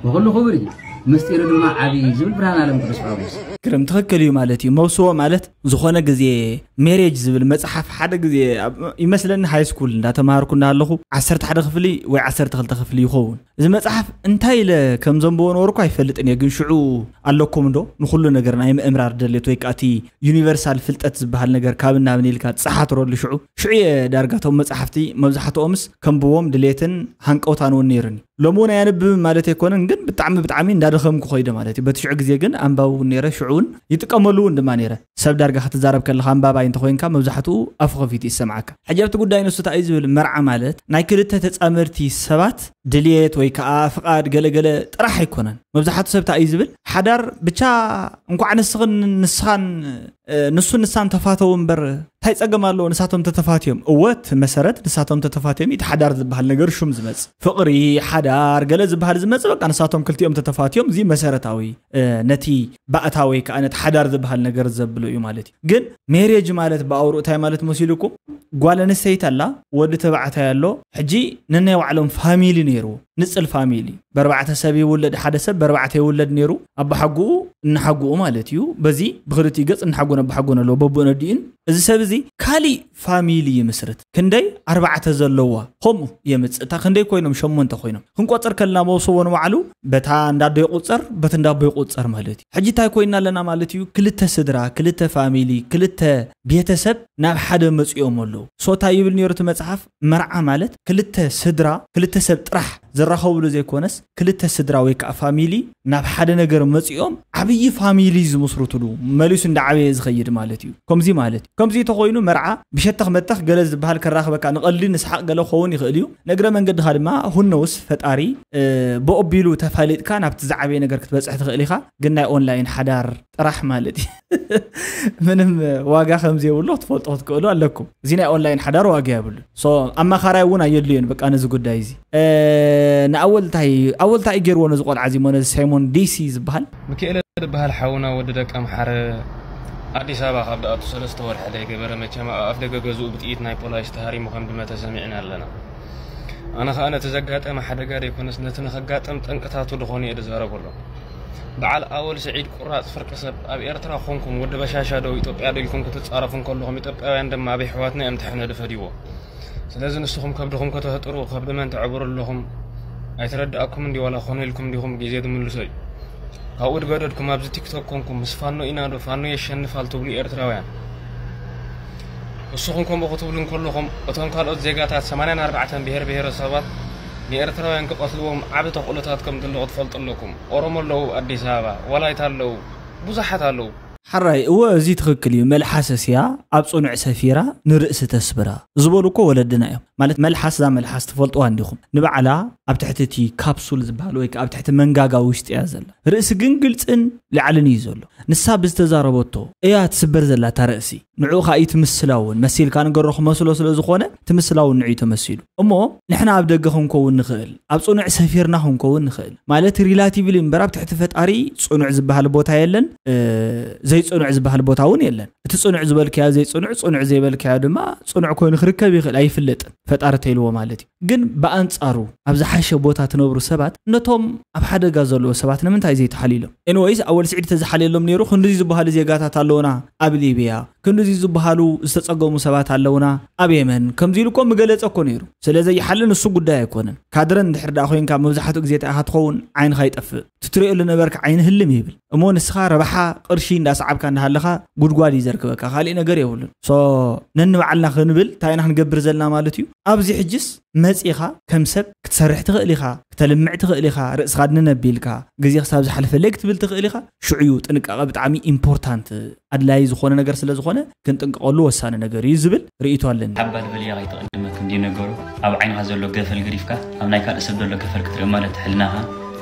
ብኩሉ ክቡር እዩ ምስጢሩ ድማ ዓብዪ እዩ ዝብል ብርሃን ኣለም ቅዱስ ጳውሎስ ግርም ትኽክል እዩ ማለት እዩ መውስቦ ማለት ዝኾነ ግዜ ሜሬጅ ዝብል መፅሓፍ ሓደ ግዜ ይመስለኒ ሃይ ስኩል እንዳተማሃርኩ እንዳሃለኹ ዓሰርተ ሓደ ክፍሊ ወይ ዓሰርተ ክልተ ክፍሊ ይኸውን እዚ መፅሓፍ እንታይ ኢለ ከም ዘንብቦ ነበርኩ ኣይፈልጥን እየ ግን ሽዑ ኣለኩም ዶ ንኩሉ ነገር ናይ ምእምራር ደልየት ወይ ከኣቲ ዩኒቨርሳል ፍልጠት ዝበሃል ነገር ካብ እናብን ኢልካ ትፀሓትረሉ ሽዑ ሽዑ እየ ዳርጋ ቶም መፅሓፍቲ መብዛሕትኦምስ ከንብቦም ድሌትን ሃንቀውታን እውን ነይሩኒ ሎሚ እውን ኣየንብብን ማለት ኣይኮነን፣ ግን ብጣዕሚ ብጣዕሚ እንዳደኸምኩ ኮይደ ማለት እዩ። በቲ ሽዑ ግዜ ግን ኣንባቢ እውን ነይረ፣ ሽዑ እውን ይጥቀመሉ እውን ድማ ነይረ። ሰብ ዳርጋ ክትዛረብ ከለኻ ኣንባባይ እንተኮይንካ መብዛሕትኡ ኣፉ ከፊቱ ይሰምዓካ። ሕጂ ኣብቲ ጉዳይ ንሱ እንታይ እዩ ዝብል፣ መርዓ ማለት ናይ ክልተ ተጻመድቲ ሰባት ድልየት ወይ ከዓ ፍቓድ ገለገለ ጥራሕ ኣይኮነን። መብዛሕትኡ ሰብ እንታይ እዩ ዝብል፣ ሓዳር ብቻ እንኳዕ ንስኽን ንስኻን ንሱን ንሳን ተፋተው እምበር እንታይ ጸገም ኣለዎ? ንሳቶም ተተፋትዮም። እወ እቲ መሰረት ንሳቶም ተተፋትዮም እቲ ሓዳር ዝበሃል ነገር ሹም ዝመጽእ። ፍቕሪ፣ ሓዳር፣ ገለ ዝበሃል ዝመጽእ በቃ ንሳቶም ክልቲኦም ተተፋትዮም፣ እዚ መሰረታዊ ነቲ ባእታ ወይ ከዓ ነቲ ሓዳር ዝበሃል ነገር ዘብሎ እዩ ማለት እዩ። ግን ሜሬጅ ማለት ብኣውርኡ እንታይ ማለት መሲልኩም? ጓል ኣንስተይቲ ኣላ፣ ወዲ ተባዕታይ ኣሎ። ሕጂ ነናይ ባዕሎም ፋሚሊ ነይርዎ፣ ንጽል ፋሚሊ። በርባዕተ ሰብ ይውለድ፣ ሓደ ሰብ በርባዕተ ይውለድ ነይሩ። ኣቦሓጉኡ እናሓጉኡ ማለት እዩ። በዚ ብክልቲኡ ገጽ እናሓጎን ኣቦሓጎን ኣለዎ፣ በቦን ኣዲኡን። እዚ ሰብ እዚ ካሊእ ፋሚሊ ይምስርት። ክንደይ ኣርባዕተ ዘለዋ ከምኡ የምጽእ። እታ ክንደይ ኮይኖም? ሸሞንተ ኮይኖም። ክንቆጽር ከለና መውሰቦ ንባዕሉ በታ እንዳዶ ይቁጸር፣ በቲ እንዳቦ ይቁጸር ማለት እዩ። ሕጂ እንታይ ኮይና ኣለና ማለት እዩ? ክልተ ስድራ፣ ክልተ ፋሚሊ፣ ክልተ ቤተሰብ ናብ ሓደ መጺኦም ኣለዉ። ሶ እንታይ ይብል ነይሩ እቲ መጽሓፍ? መርዓ ማለት ክልተ ስድራ፣ ክልተ ሰብ ጥራሕ ዝራኸብሉ ዘይኮነስ ክልተ ስድራ ወይ ከዓ ፋሚሊ ናብ ሓደ ነገር መጺኦም ዓብዪ ፋሚሊ ዝምስርትሉ፣ መሊሱ እንዳዓበየ ዝኸይድ ማለት እዩ። ከምዚ ማለት እዩ። ከምዚ ተኾይኑ መርዓ ብሸተኽ መተኽ ገለ ዝበሃል ከራኽበካ፣ ንቐልዲ ንስሓቕ ገለ ክኸውን ይኽእል እዩ። ንእግረ መንገድኻ ድማ ሁነውስ ፈጣሪ ብኦቢሉ ተፋሊጥካ ናብቲ ዝዓበየ ነገር ክትበጽሕ ትኽእል ኢኻ። ግን ናይ ኦንላይን ሓዳር ጥራሕ ማለት እዩ። ምንም ዋጋ ከም ዘይብሉ ክትፈልጡ ክትክእሉ ኣለኩም። እዚ ናይ ኦንላይን ሓዳር ዋጋ የብሉን። ሶ ኣማኻራይ እውን ኣየድልዮን በቃ ነዚ ጉዳይ እዚ። ንኣወል እንታይ ኣወል እንታይ ገይርዎ ነዚ ቆልዓ እዚ ሞ ነዚ ሳይሞን ዲሲ ዝበሃል? ሚካኤለ ዝበሃል ሓውና ወዲ ደቀምሓረ ኣዲስ ኣበባ ካብ ደኣቱ ሰለስተ ወርሒ ዘይገበረ መቸም ኣብ ኣፍ ደገ ገዝኡ ብጥይት ናይ ፖላይስ ተሃሪሙ ከም ድመተ ሰሚዕና ኣለና። ኣነ ኸኣ ነቲ ዘጋጠመ ሓደጋ ደይኮነስ ነቲ ንኸጋጥም ጠንቅታቱ ድኾኑ እየ ድዛረበሎም። በዓል ኣወል ስዒድ ቁራጽ ፍርቂ ሰብ ኣብ ኤርትራ ኾንኩም ወዲ በሻሻ ዶ ኢትዮጵያ ዶ ኢልኩም ክትጻረፉ እንከለኹም ኢትዮጵያውያን ድማ ኣብ ኣሕዋትና እዮም ተሕነ ድፈድዎ። ስለዚ ንስኹም ከብድኹም ከተህጥሩ ከብዲ መን ተዕብሩ ኣለኹም? ኣይተረድኣኩም እንዲ ዋላ ኾነ ኢልኩም ዲኹም ግዜ ድምልሶ እዩ። ካብኡ ድገደድኩም ኣብዚ ቲክቶክ ኮንኩም ምስ ፋኖ ኢና ዶ ፋኖ የሸንፋል ትብሉ ኤርትራውያን። ንስኹም ከምኡ ክትብሉ እንከለኹም እቶም ካልኦት ዜጋታት ሰማንያን ኣርባዕተን ብሄር ብሄረሰባት ንኤርትራውያን ክቐትልዎም ዓቢ ተኽእሎታት ከም ዘሎ ክትፈልጡ ኣለኩም። ኦሮሞ ኣለዉ፣ ኣዲስ ኣበባ፣ ወላይታ ኣለዉ፣ ብዙሓት ኣለዉ። ሓራይ እወ እዚ ትኽክል እዩ። መልሓስ እስያ ኣብ ጽኑዕ ሰፊራ ንርእሲ ተስብራ ዝበሉ እኮ ወለድና እዮም። ማለት መልሓስ እዛ መልሓስ ትፈልጥዋ እንዲኹም ንባዕላ ኣብ ትሕቲ እቲ ካፕሱል ዝበሃል ወይ ከዓ ኣብ ትሕቲ መንጋጋ ውሽጢ እያ ዘላ። ርእሲ ግን ግልጽን ላዕልን እዩ ዘሎ። ንሳ ብዝተዛረበቶ እያ ትስበር ዘላ እታ ርእሲ። ንዕኡ ከዓ እዩ ትምስላ እውን መሲልካ ንገሮ ክመስሎ ስለ ዝኾነ ትምስላ እውን ንዕኡ ተመሲሉ። እሞ ንሕና ኣብ ደገ ክንከውን ንኽእል፣ ኣብ ጽኑዕ ሰፊርና ክንከውን ንኽእል። ማለት ሪላቲቭሊ እምበር ኣብ ትሕቲ ፈጣሪ ጽኑዕ ዝበሃል ቦታ የለን፣ ዘይጽኑዕ ዝበሃል ቦታ እውን የለን። እቲ ጽኑዕ ዝበልካዮ ዘይጽኑዕ፣ ጽኑዕ ዘይበልካዮ ድማ ጽኑዕ ኮይኑ ክርከብ ይኽእል ኣይፍለጥን፣ ፈጣሪ ተይልዎ ማለት እዩ። ግን ብኣንጻሩ ኣብ ዝሓሸ ቦታ ትነብሩ ሰባት ነቶም ኣብ ሓደጋ ዘለዎ ሰባት ንምንታይ ዘይተሓልዩሎም? ኤንወይስ ኣወል ስዒድ ተዝሓልየሎም ነይሩ ክንድዚ ዝበሃሉ ዜጋታት ኣለውና ኣብ ሊብያ፣ ክንድዚ ዝበሃሉ ዝተጸገሙ ሰባት ኣለውና ኣብ የመን ከምዚ ኢሉ እኮ ምገለጸ እኮ ነይሩ። ስለ ዘይሓሊ ንሱ ጉዳይ ኣይኮነን። ካድረ እንድሕር ደኣ ኮይንካ መብዛሕትኡ ግዜ እንታይ ኢኻ ትኸውን? ዓይንኻ ይጠፍእ። ትትሪኦ ዝነበርካ ዓይኒ ህልም ይብል እሞ ንስኻ ረብሓ ቅርሺ እንዳሰዓብካ እንዳሃለኻ ጉድጓድ እዩ ዘርክበካ፣ ካሊእ ነገር የብሉን። ሶ ነንባዕልና ክንብል እንታይ ኢና ክንገብር ዘለና ማለት እዩ። ኣብዚ ሕጅስ መጺኻ ከም ሰብ ክትሰርሕ ትኽእል ኢኻ፣ ክተልምዕ ትኽእል ኢኻ፣ ርእስኻ ድንን ኣቢልካ ግዜ ክሳብ ዝሓልፈለይ ክትብል ትኽእል ኢኻ። ሽዑ እዩ ጥንቃቐ ብጣዕሚ ኢምፖርታንት ኣድላዪ ዝኾነ ነገር ስለ ዝኾነ ክንጥንቀቐሉ ወሳኒ ነገር እዩ ዝብል ርእይቶ ኣለኒ። ሓባል በልያ ከይተቐድመት እንዲ ነገሩ ኣብ ዓይንኻ ዘሎ ገፈል ገዲፍካ ኣብ ናይ ካልእ ሰብ ዘሎ ገፈል ክትርኢ ማለት ሕልናኻ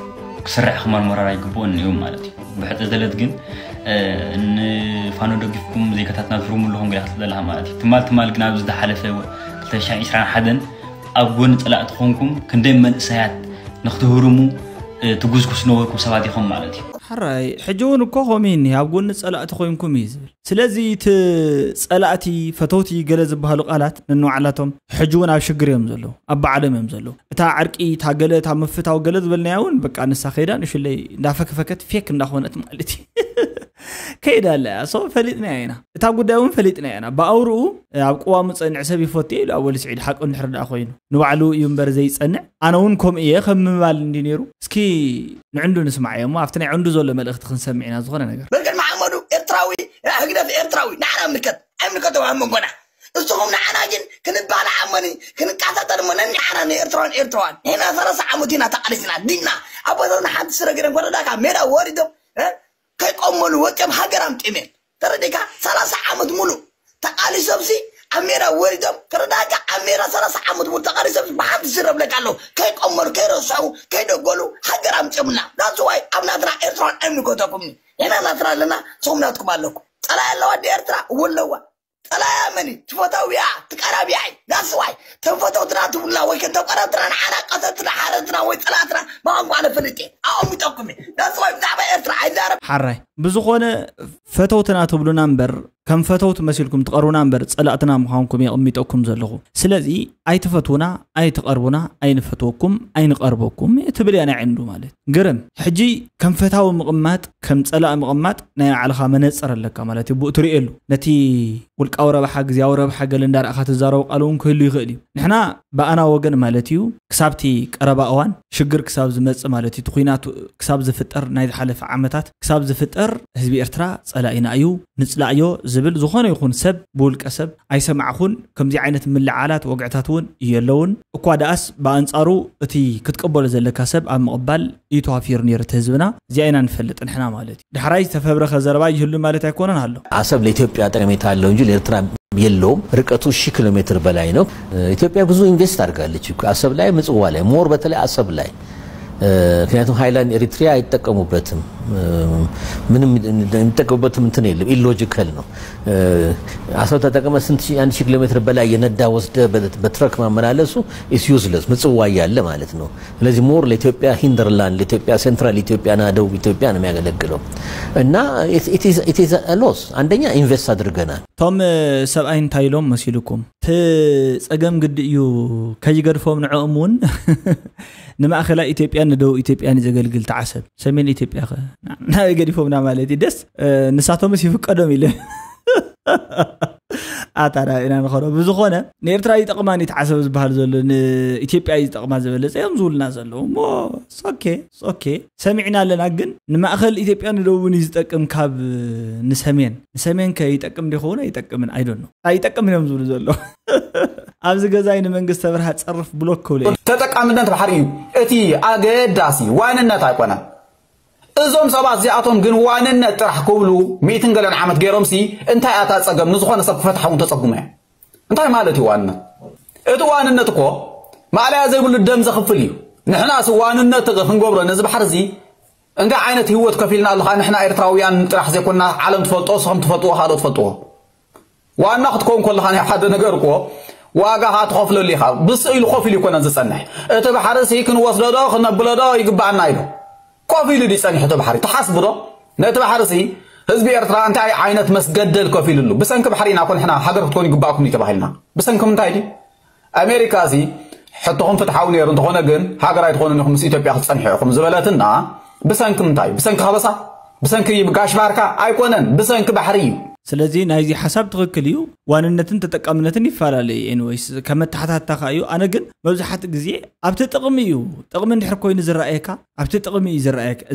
ክስራሕ ክመርመራር ኣይግብኦን እዩ ማለት እዩ። ብሕጽር ዘለት ግን ንፋኖ ደጊፍኩም ዜጋታትና ትርሙ ኣለኹም ገለ ክትብል ዘለኻ ማለት እዩ። ትማል ትማል ግን ኣብዚ ዝሓለፈ ክልተ ሽሕን ዕስራን ሓደን ኣብ ጎኒ ጸላእቲ ኮንኩም ክንደይ መንእሰያት ንክትህርሙ ትጉዝኩስ ነበርኩም ሰባት ኢኹም ማለት እዩ። ሕራይ ሕጂ እውን እኮ ከምኡ እኒሀ ኣብ ጎኒ ጸላእቲ ኮይንኩም እዩ ዝብል። ስለዚ እቲ ጸላእቲ ፈተውቲ ገለ ዝበሃሉ ቃላት ነንባዕላቶም ሕጂ እውን ኣብ ሽግር እዮም ዘለዉ፣ ኣብ ባዕሎም እዮም ዘለዉ። እታ ዕርቂ እታ ገለ እታ ምፍታው ገለ ዝበልናያ እውን በቃ ንሳ ከይዳ ንሽለይ እንዳፈከፈከት ፌክ እንዳኾነት ማለት እዩ። ከይዳ ኣለያ ሶ ፈሊጥናያ ኢና። እታ ጉዳይ እውን ፈሊጥናያ ኢና። ብኣውርኡ ኣብ ቅዋሙ ጸንዕ ሰብ ይፈቱ ኢሉ ኣወል ስዒድ ሓቁ እንድሕር ደኣ ኮይኑ ንባዕሉ እዩ እምበር ዘይጸንዕ ኣነ እውን ከምኡ እየ ከም ምባል እንዲ ነይሩ። እስኪ ንዕንዱ ንስማዓዮ እሞ ኣብቲ ናይ ዕንዱ ዘሎ መልእኽቲ ክንሰምዕ ኢና ዝኾነ ነገር። በርገድ መሓመዱ ኤርትራዊ ህግደፍ ኤርትራዊ ንዓና ምልከት ኣይምልከቶ ኣብ መንጎና እሱኹም ንዓና ግን ክንባላዕ እሞኒ ክንቃሳጠር እሞ ነንዓና ንኤርትራን ኤርትራዋን ንሕና ሰላሳ ዓመት ኢና ተቃሊስና ዲና ኣቦታትና ሓንቲ ስረ ገይሮም ከረዳካ ሜዳ ወሪዶም ከይቆመሉ ወፂኦም ሃገር ኣምፂኦም እዮም። ተረዲካ ሰላሳ ዓመት ሙሉእ ተቃሊሶምሲ ኣብ ሜዳ ወሪዶም ከረዳካ ኣብ ሜዳ ሰላሳ ዓመት ሙሉእ ተቃሊሶምሲ ብሓንቲ ስረ ብለካ ኣለዉ ከይቆመሉ ከይረስሑ ከይደጎሉ ሃገር ኣምፂኦምና that's why ኣብ ናትና ኤርትራን ኣይምልከተኩምኒ ንሕና ናትና ኣለና ንስኹም ናትኩም ኣለኩም ፀላይ ኣለዋ ዲ ኤርትራ እውን ኣለዋ ፀላያ መን እዩ ትፈተውያ ትቀራብያ እዩ that's why ተም ፈተውትና ትብሉና ወይ ከም ተቀረብትና ንዓና ቀተልትና ሓረድትና ወይ ፀላእትና ምዃንኩም ኣነ ፈልጥ እየ ኣቐሚጠኩም እየ that's why ብዛዕባ ኤርትራ ኣይዛረብ ሓራይ ብዝኾነ ፈተውትና ትብሉና እምበር ከም ፈተውቲ መሲልኩም ትቐርቡና እምበር ፀላእትና ምዃንኩም የቕሚጠኩም ዘለኹ ስለዚ ኣይትፈትዉና ኣይትቐርቡና ኣይንፈትወኩም ኣይንቐርበኩም ትብል እያ ናይ ዕንዱ ማለት ግርም ሕጂ ከም ፈታዊ ምቕማጥ ከም ፀላእ ምቕማጥ ናይ ባዕልኻ መነፅር ኣለካ ማለት እዩ ብኡ ትርእየሉ ነቲ ውልቃዊ ረብሓ ግዜያዊ ረብሓ ገለ እንዳረእኻ ትዛረቡ ቃል እውን ክህሉ ይኽእል እዩ ንሕና ብኣና ወገን ማለት እዩ ክሳብቲ ቀረባ እዋን ሽግር ክሳብ ዝመፅእ ማለት እዩ እቲ ኩናት ክሳብ ዝፍጠር ናይ ዝሓለፈ ዓመታት ክሳብ ዝፍጠር ህዝቢ ኤርትራ ፀላኢና እዩ ንፅላእዮ ዝብል ዝኾነ ይኹን ሰብ ብውልቀ ሰብ ኣይሰማዕኹን ከምዚ ዓይነት ምልዓላት ወግዕታት እውን የለውን እኳ ደኣስ ብኣንፃሩ እቲ ክትቀበሎ ዘለካ ሰብ ኣብ ምቕባል እዩ ተዋፊሩ ነይሩ እቲ ህዝብና እዚኣ ኢና ንፈልጥ ንሕና ማለት እዩ ዳሕራይ ዝተፈብረኸ ዘረባ ይህሉ ማለት ኣይኮነን ኣሎ አሰብ ለኢትዮጵያ ጠቀሜታ አለው እንጂ ለኤርትራ የለውም። ርቀቱ ሺህ ኪሎ ሜትር በላይ ነው። ኢትዮጵያ ብዙ ኢንቨስት አድርጋለች እኮ አሰብ ላይ ምጽዋ ላይ more በተለይ አሰብ ላይ ምክንያቱም ሃይላንድ ኤሪትሪያ አይጠቀሙበትም ምንም የሚጠቀሙበትም እንትን የለም illogical ነው አሰብ ተጠቅመ ስንት አንድ ሺህ ኪሎ ሜትር በላይ የነዳ ወስደ በትረክ ማመላለሱ is useless ምጽዋ እያለ ማለት ነው ስለዚህ more ለኢትዮጵያ hinterland ለኢትዮጵያ central ኢትዮጵያ ና ደቡብ ኢትዮጵያ ነው የሚያገለግለው እና it is loss አንደኛ ኢንቨስት አድርገናል ቶም ሰብኣይ እንታይ ኢሎም መሲልኩም እቲ ጸገም ግዲ እዩ ከይገድፎም ንዕኦም እውን ንማእኸላይ ኢትዮጵያን ንደቡብ ኢትዮጵያን ዘገልግል ተዓሰብ ሰሜን ኢትዮጵያ ኸ ናበይ ገዲፎምና ማለት እዩ ደስ ንሳቶምስ ይፍቀዶም ኢለ ኣታ ናብ ኢና ንኸዶ ብዝኾነ ንኤርትራ ይጠቕማን ይተዓሰብ ዝበሃል ዘሎ ንኢትዮጵያ ይጠቕማ ዝበለፀ እዮም ዝብሉና ዘለዉ እሞ ሶኬ ሶኬ ሰሚዕና ኣለና ግን ንማእኸል ኢትዮጵያ ንደቡብን እዩ ዝጠቅም ካብ ንሰሜን ንሰሜን ከ ይጠቅም ዲኸውን ኣይጠቅምን ኣይዶን ነው ኣይጠቅምን እዮም ዝብሉ ዘሎ ኣብዚ ገዛይ ንመንግስቲ ተብርሃ ፀርፍ ብሎክ ክብለ እዩ ተጠቃምነት ባሕሪ እዩ እቲ ኣገዳሲ ዋንነት ኣይኮነን እዞም ሰባት እዚኣቶም ግን ዋንነት ጥራሕ ክብሉ ሚእትን ገለን ዓመት ገይሮምሲ እንታይ ኣታ ፀገም ንዝኾነ ሰብ ክፈትሓ እውን ተፀጉመ እዮም እንታይ ማለት እዩ ዋንነት እቲ ዋንነት እኮ ማእለያ ዘይብሉ ደም ዘኽፍል እዩ ንሕናስ ዋንነት ክንገብሮ ነዚ ባሕሪ እዚ እንታይ ዓይነት ህይወት ከፊልና ኣለኻ ንሕና ኤርትራውያን ጥራሕ ዘይኮና ዓለም ትፈልጦ ስኹም ትፈልጥዎ ካልኦት ትፈልጥዎ ዋና ክትከውን ከለኻ ናይ ሓደ ነገር እኮ ዋጋኻ ትኸፍለሉ ኢኻ ብስቕ ኢሉ ኮፍ ኢሉ ይኮነን ዝጸንሕ እቲ ባሕርሲ ክንወስዶ ዶ ክነብሎ ዶ ይግባኣና ኢሉ ኮፍ ኢሉ ድዩ ጸኒሑ እቲ ባሕሪ ትሓስቡ ዶ ነቲ ባሕርሲ ህዝቢ ኤርትራ እንታይ ዓይነት መስገደል ከፊሉሉ ብሰንኪ ባሕሪ ኢና ኮንሕና ሃገር ክትኮኑ ይግባእኩም እዩ ተባሂልና ብሰንኪ ምንታይ ድዩ ኣሜሪካ ሲ ሕቶኹም ፍትሓዊ ነይሩ እንተኾነ ግን ሃገር ኣይትኾኑን ኢኹም ምስ ኢትዮጵያ ክትፀንሑ ኢኹም ዝበለትና ብሰንኪ ምንታይ ብሰንኪ ከበሳ ብሰንኪ ጋሽ ባርካ ኣይኮነን ብሰንኪ ባሕሪ እዩ ስለዚ ናይዚ ሓሳብ ትኽክል እዩ ዋንነትን ተጠቃምነትን ይፈላለዩ ኤንወይስ ከመተሓታትታ ከ እዩ ኣነ ግን መብዛሕትኡ ግዜ ኣብቲ ጥቕሚ እዩ ጥቕሚ እንድሕር ኮይኑ ዝረኣየካ ኣብቲ ጥቕሚ እዩ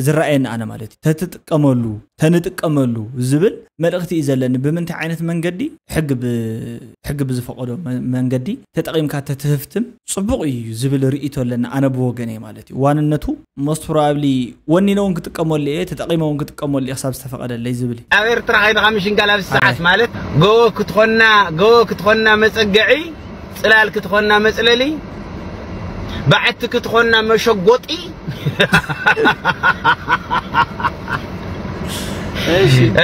ዝረኣየኒ ኣነ ማለት እዩ ተትጥቀመሉ ተንጥቀመሉ ዝብል መልእኽቲ እዩ ዘለኒ ብምንታይ ዓይነት መንገዲ ሕጊ ብዝፈቐዶ መንገዲ ተጠቒምካ ተትህፍትም ፅቡቕ እዩ ዝብል ርእይቶ ኣለኒ ኣነ ብወገነይ ማለት እዩ ዋንነቱ most probably ወኒነ እውን ክጥቀመሉ እየ ተጠቒመ እውን ክጥቀመሉ እየ ክሳብ ዝተፈቐደለይ ዝብል እዩ ኣብ ኤርትራ ከይድኻ ምሽንጋል ኣብዚ ሰዓት ማለት ጎቦ ክትኾና ጎቦ ክትኾና መፀገዒ ፅላል ክትኾና መፅለሊ በዓቲ ክትኾና መሸጎጢ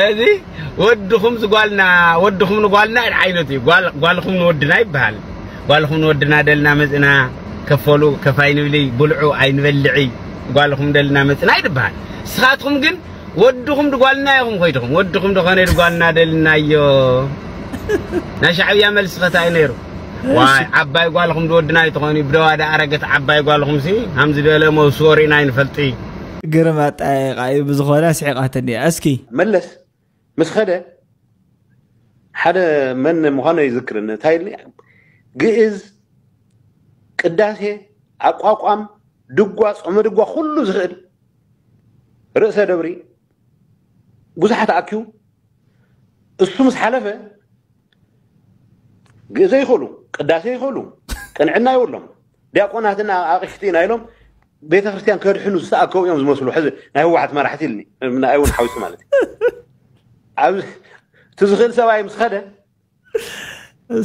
እዚ ወድኹም ዝጓልና ወድኹም ንጓልና ዓይነት እዩ ጓልኹም ንወድና ይበሃል ጓልኹም ንወድና ደልና መፅና ከፈሉ ከፋይ ንብሊ ብልዑ ኣይንበልዒ ጓልኹም ደልና መፅና ይድበሃል ስኻትኹም ግን ወድኹም ድጓልና ኢኹም ኮይድኹም ወድኹም ድኾነ ድጓልና ደልናዮ ናይ ሻዕብያ መልሲ ኸታ እዩ ነይሩ ዋይ ዓባይ ጓልኹም ድወድና ኣይትኾኑ ብደዋ ዳ ኣረገት ዓባይ ጓልኹም ሲ ሃምዚ ደለ መውስዎ ርኢና ኣይንፈልጢ ግርም ኣጣየቃ እዩ ብዝኾነ ስሒቃትኒ እስኪ መለስ ምስ ኸደ ሓደ መን ምዃኑ ይዝክርኒ እንታይ ኢልኒ ግእዝ ቅዳሴ ኣቋቋም ድጓ ጾመ ድጓ ኩሉ ዝኽእል ርእሰ ደብሪ ብዙሓት ኣኪቡ እሱ ምስ ሓለፈ ግእዘ ይኽእሉ፣ ቅዳሴ ይኽእሉ፣ ቅንዕና ይብሎም። ዲያቆናትና ኣቕሽቲ ኢና ኢሎም ቤተ ክርስቲያን ከድሕኑ ዝተኣከቡ እዮም ዝመስሉ። ሕዚ ናይ ህወሓት መራሕቲ ኢልኒ፣ ናይ እውን ሓዊሱ ማለት እዩ። ኣብ እቲ ዝኽእል ሰብኣይ ምስ ኸደ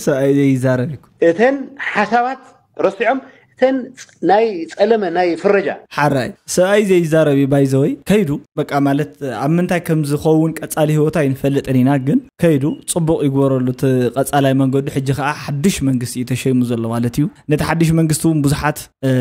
ሰብኣይ ዘይዛረብ ይኮ እተን ሓሳባት ረሲዖም፣ እተን ናይ ጸለመ ናይ ፍረጃ ሓራይ ሰብኣይ ዘይዛረብ እዩ። ባይዘወይ ከይዱ በቃ ማለት ኣብ ምንታይ ከም ዝኸውን ቀጻሊ ህይወቱ ኣይንፈልጥን ኢና። ግን ከይዱ ጽቡቕ ይግበረሉ እቲ ቀጻላይ መንገዱ። ሕጂ ከዓ ሓድሽ መንግስቲ እዩ ተሸይሙ ዘሎ ማለት እዩ። ነቲ ሓድሽ መንግስቲ እውን ብዙሓት እ፣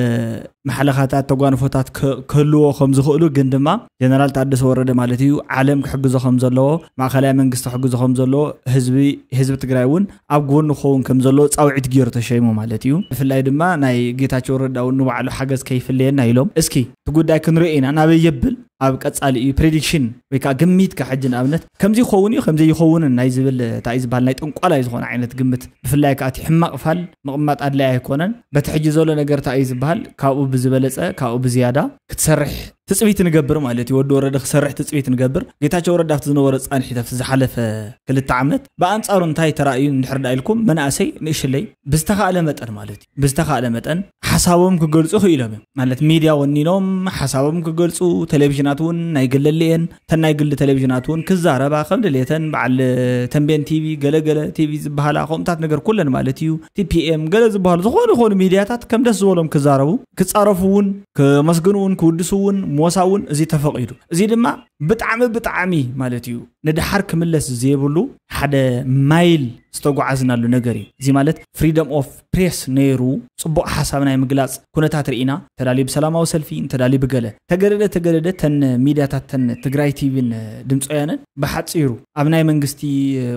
መሓለኻታት ተጓንፎታት ከ- ክህልዎ ከም ዝኽእሉ ግን ድማ ጀነራል ታደሰ ወረደ ማለት እዩ ዓለም ክሕግዞ ከም ዘለዎ፣ ማእኸላይ መንግስቲ ክሕግዞ ከም ዘለዎ፣ ህዝቢ ህዝቢ ትግራይ እውን ኣብ ጎኑ ክኸውን ከም ዘለዎ ፃውዒት ገይሩ ተሸይሙ ማለት እዩ። ብፍላይ ድማ ናይ ጌታቸው ረዳ እውን ንባዕሉ ሓገዝ ከይፍለየና ኢሎም። እስኪ እቲ ጉዳይ ክንሪኦ ኢና ናበይ የብል ኣብ ቀፃሊ እዩ። ፕሬዲክሽን ወይ ከዓ ግሚትካ ሕጂ ንኣብነት ከምዚ ይኸውን እዩ ከምዚ ይኸውንን ናይ ዝብል እንታይ እዩ ዝበሃል ናይ ጠንቋላይ ዝኾነ ዓይነት ግምት፣ ብፍላይ ከዓ እቲ ሕማቕ ፋል ምቕማጥ ኣድላይ ኣይኮነን። በቲ ሕጂ ዘሎ ነገር እንታይ እዩ ዝበሃል ካብኡ ብዝበለፀ ካብኡ ብዝያዳ ክትሰርሕ ትፅቢት ንገብር ማለት እዩ። ወዲ ወረደ ክሰርሕ ትፅቢት ንገብር። ጌታቸው ረዳ ኣብቲ ዝነበሮ ፃንሒት ኣብቲ ዝሓለፈ ክልተ ዓመት ብኣንፃሩ እንታይ ተራእዩ እንድሕር ዳ ኢልኩም መናእሰይ ንእሽለይ ብዝተኻእለ መጠን ማለት እዩ ብዝተኻእለ መጠን ሓሳቦም ክገልፁ ክኢሎም እዮም ማለት ሚድያ ወኒኖም ሓሳቦም ክገልፁ፣ ቴሌቪዥናት እውን ናይ ግለሊ እየን። እተን ናይ ግሊ ቴሌቪዥናት እውን ክዛረባ ከም ድሌተን በዓል ተንቤን ቲቪ ገለገለ ቲቪ ዝበሃላ ከምኡታት ነገር ኩለን ማለት እዩ። ቲፒኤም ገለ ዝበሃሉ ዝኾኑ ይኾኑ ሚድያታት ከም ደስ ዝበሎም ክዛረቡ ክፃረፉ እውን ክመስግኑ እውን ክውድሱ እውን ሞሳ እውን እዚ ተፈቒዱ። እዚ ድማ ብጣዕሚ ብጣዕሚ ማለት እዩ ንድሓር ክምለስ ዘይብሉ ሓደ ማይል ዝተጓዓዝናሉ ነገር እዩ። እዚ ማለት ፍሪደም ኦፍ ፕሬስ ነይሩ። ፅቡቕ ሓሳብ ናይ ምግላፅ ኩነታት ርኢና እንተዳልዩ ብሰላማዊ ሰልፊ እንተዳልዩ ብገለ ተገደደ ተገደደ ተን ሚድያታት ተን ትግራይ ቲቪን ድምፂ ወያነን ብሓፂሩ ኣብ ናይ መንግስቲ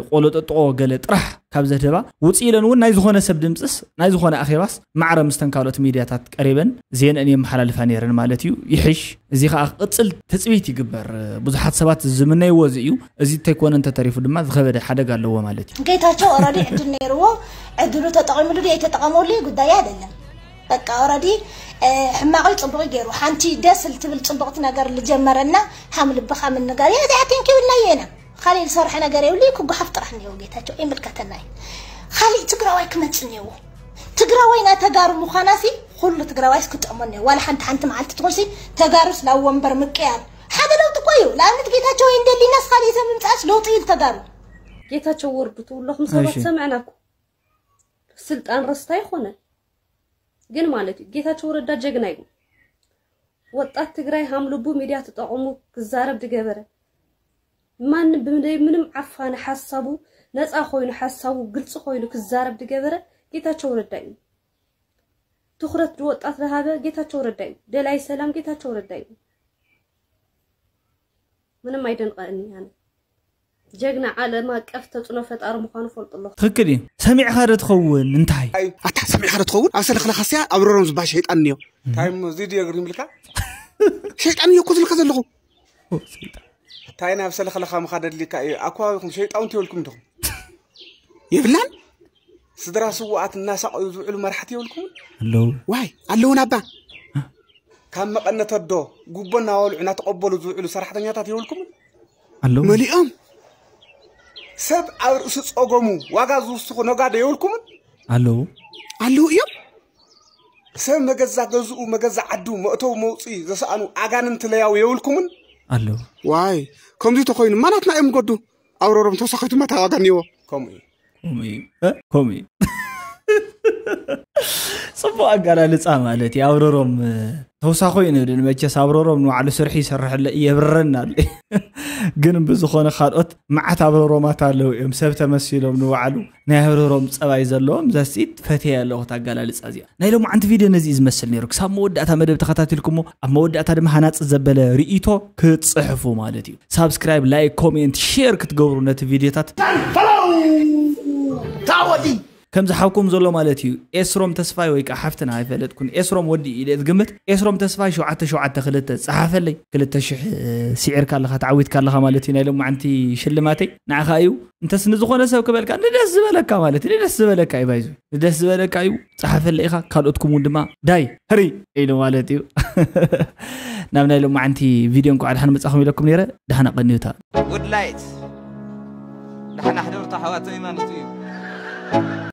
ቆለጠጥቆ ገለ ጥራሕ ካብ ዘድህባ ውፅእ ኢለን እውን ናይ ዝኾነ ሰብ ድምፅስ ናይ ዝኾነ ኣኼባስ ማዕረ ምስተን ካልኦት ሚድያታት ቀሪበን ዜንአን የመሓላልፋ ነይረን ማለት እዩ። ይሕሽ እዚ ከዓ ክቅፅል ትፅቢት ይግበር። ብዙሓት ሰባት ዝምነይዎ እዚ እዩ። እዚ እንተይኮነ እንተተሪፉ ድማ ዝኸበደ ሓደጋ ኣለዎ ማለት እዩ። ጌታቸው ኦረዲ ዕድል ነይርዎ። ዕድሉ ተጠቂምሉ ድየ ተጠቀመሉ ጉዳይ አይደለም። በቃ ኦረዲ ሕማቂ ጽቡቅ ገይሩ ሓንቲ ደስ ልትብል ጽቡቅቲ ነገር ልጀመረና ሃም ልብኻ ምንጋር እዚኣ ቴንኪው ኢልና የና ካሊእ ዝሰርሐ ነገር የብሉ። ክጓሓፍ ጥራሕ እኒኦ ጌታቸው ይምልከተና እዩ። ካሊእ ትግራዋይ ክመጽእ እኒዎ። ትግራዋይ ናይ ተጋሩ ምዃና ሲ ኩሉ ትግራዋይስ ክጠሞ እኒዎ። ዋላ ሓንቲ ሓንቲ መዓልቲ ትኾን ሲ ተጋሩስ ናብ ወንበር ምቅያር ሓደ ለውጢ እኮ እዩ። ንኣብነት ጌታቸው ወይ እንደሊናስ ካሊእ ሰብ ምምጻእስ ለውጢ እዩ ተጋሩ። ጌታቸው ወርዱ ትብለኹም ሰባት እሺ። ሰምዕና እኮ ስልጣን ረስታ ይኾነ ግን ማለት እዩ። ጌታቸው ረዳ ጀግና እዩ። ወጣት ትግራይ ሃም ልቡ ሚድያ ተጠቕሙ ክዛረብ ድገበረ ማንም ብምደይ ምንም ዓፋነ ሓሳቡ ነፃ ኮይኑ ሓሳቡ ግልፂ ኮይኑ ክዛረብ ድገበረ ጌታቸው ረዳ እዩ። ትኹረት ድወጣት ዝሃበ ጌታቸው ረዳ እዩ። ደላይ ሰላም ጌታቸው ረዳ እዩ። ምንም ኣይደንቀእኒ ኣነ። ጀግና ዓለም ኣቀፍ ተፅዕኖ ፈጣሪ ምዃኑ ፈልጡ ኣለኹ። ትክክል እዩ። ሰሚዕካ ዶ ትኸውን እንታይ ኣታ ሰሚዕካ ዶ ትኸውን ኣብ ሰለኽለኻስያ ኣብ ረሮም ዝበሃል ሸይጣን እኒዮ እንታይ እሞ እዚ ድዮ ግርም ኢልካ ሸይጣን እዮ እኮ ዝልካ ዘለኹ እንታይ ናብ ሰለኽለኻ ምኻድ ኣድልካ እዩ ኣከባቢኹም ሸይጣውንቲ ይበልኩም እንዲኹም የብላን ስድራ ስውኣት እናሳቐዩ ዝውዕሉ መራሕቲ የብልኩምን ኣለዉ ዋይ ኣለውን ኣባ ካብ መቐነተዶ ጉቦ እናበልዑ እናተቐበሉ ዝውዕሉ ሰራሕተኛታት የብልኩምን ኣለዉ መሊኦም ሰብ ኣብ ርእሲ ጸገሙ ዋጋ ዝውስኹ ነጋዶ የብልኩምን ኣለዉ ኣለዉ እዮም ሰብ መገዛ ገዝኡ መገዛ ዓዱ መእተው መውፅኢ ዘሰኣኑ ኣጋንንቲ ለያው የብልኩምን ኣለዉ ዋይ ከምዚ ተኮይኑ ማናትና እዮም ንገዱ ኣውረሮም ተወሳኺቱ መታ ዋጋ እኒዎ ከምኡ እዩ ከምኡ እዩ እ? ከምኡ እዩ ፅቡቅ ኣጋላልፃ ማለት እዩ ኣብረሮም ተውሳኮ እዩ ንብል መቸስ ኣብረሮም ንባዕሉ ስርሒ ይሰርሐለ የብረና ኣሎ ግን ብዝኾነ ካልኦት መዓት ኣብረሮማት ኣለዉ እዮም ሰብ ተመሲሎም ንባዕሉ ናይ ኣብረሮም ፀባይ ዘለዎም ዘስኢት ፈትየ ኣለኹ ኣጋላልፃ እዚኣ ናይ ሎማዓንቲ ቪድዮ ነዚ እዩ ዝመስል ነይሩ ክሳብ መወዳእታ መደብ ተኸታቲልኩሞ ኣብ መወዳእታ ድማ ሃናፂ ዘበለ ርእይቶ ክትፅሕፉ ማለት እዩ ሳብስክራይብ ላይክ ኮሜንት ሼር ክትገብሩ ነቲ ቪድዮታት ከም ዝሓብኩም ዘሎ ማለት እዩ ኤስሮም ተስፋይ ወይ ከዓ ሓፍትና ኣይፈለጥኩን ኤስሮም ወዲ ኢለ ዝግምት ኤስሮም ተስፋይ ሸውዓተ ሸውዓተ ክልተ ፀሓፈለይ ክልተ ሽሕ ስዒርካ ኣለካ ተዓዊትካ ኣለካ ማለት እዩ ናይ ሎማዓንቲ ሽልማተይ ንዓኻ እዩ እንተስ ንዝኾነ ሰብ ክበልካ ንደስ ዝበለካ ማለት እዩ ንደስ ዝበለካ እዩ ባይዙ ንደስ ዝበለካ እዩ ፀሓፈለ ኢኻ ካልኦትኩም እውን ድማ ዳይ ህሪ ኢሉ ማለት እዩ ናብ ናይ ሎማዓንቲ ቪድዮ እንኳዕ ድሓን መፃኹም ኢለኩም ነይረ ድሓን ኣቐንዩታ ጉድላይት ዳሕና ሕደሩ ተሓዋተይ ማለት እዩ